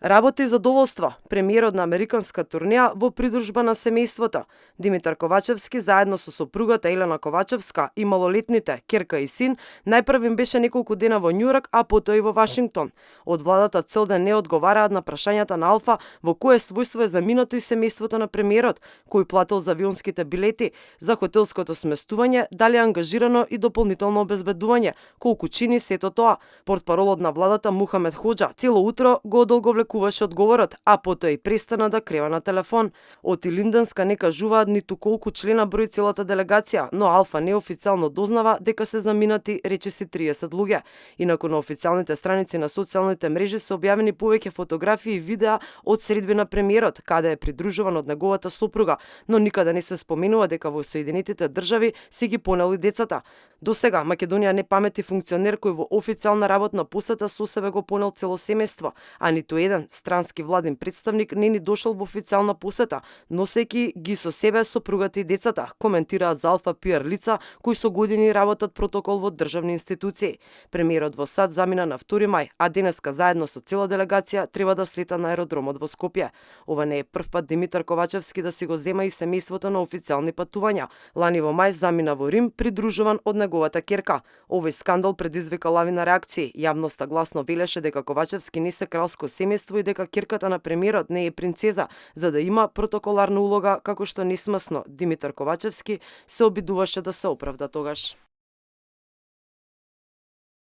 Работа и задоволство, премиерот на американска турнеја во придружба на семејството. Димитар Ковачевски заедно со сопругата Елена Ковачевска и малолетните ќерка и син најпрв им беше неколку дена во Њујорк, а потоа и во Вашингтон. Од владата цел ден не одговараат на прашањата на Алфа во кое својство е заминато и семејството на премиерот, кој платил за авионските билети, за хотелското сместување, дали е ангажирано и дополнително обезбедување, колку чини сето тоа. Портпаролот на владата Мухамед Хоџа цело утро го одолговлекуваше одговорот, а потоа и престана да крева на телефон. Од Илинденска не кажуваат ниту колку члена брои целата делегација, но Алфа неофицијално дознава дека се заминати речиси 30 луѓе. Инаку на официјалните страници на социјалните мрежи се објавени повеќе фотографии и видеа од средби на премиерот, каде е придружуван од неговата сопруга, но никаде не се споменува дека во Соединетите држави си ги понели децата. До сега Македонија не памети функционер кој во официјална работна посета со себе го понел цело семејство, а ниту еден странски владин представник не ни дошол во официјална посета, носејќи ги со себе сопругата и децата, коментираат за Алфа пиар лица кои со години работат протокол во државни институции. Премиерот во САД замина на 2 мај, а денеска заедно со цела делегација треба да слета на аеродромот во Скопје. Ова не е прв пат Димитар Ковачевски да си го зема и семејството на официјални патувања. Лани во мај замина во Рим придружуван од неговата ќерка. Овој скандал предизвика лавина реакции. Јавноста гласно велеше дека Ковачевски не се кралско семејство и дека ќерката на премиерот не е принцеза, за да има протоколарна улога, како што несмесно Димитар Ковачевски се обидуваше да се оправда тогаш.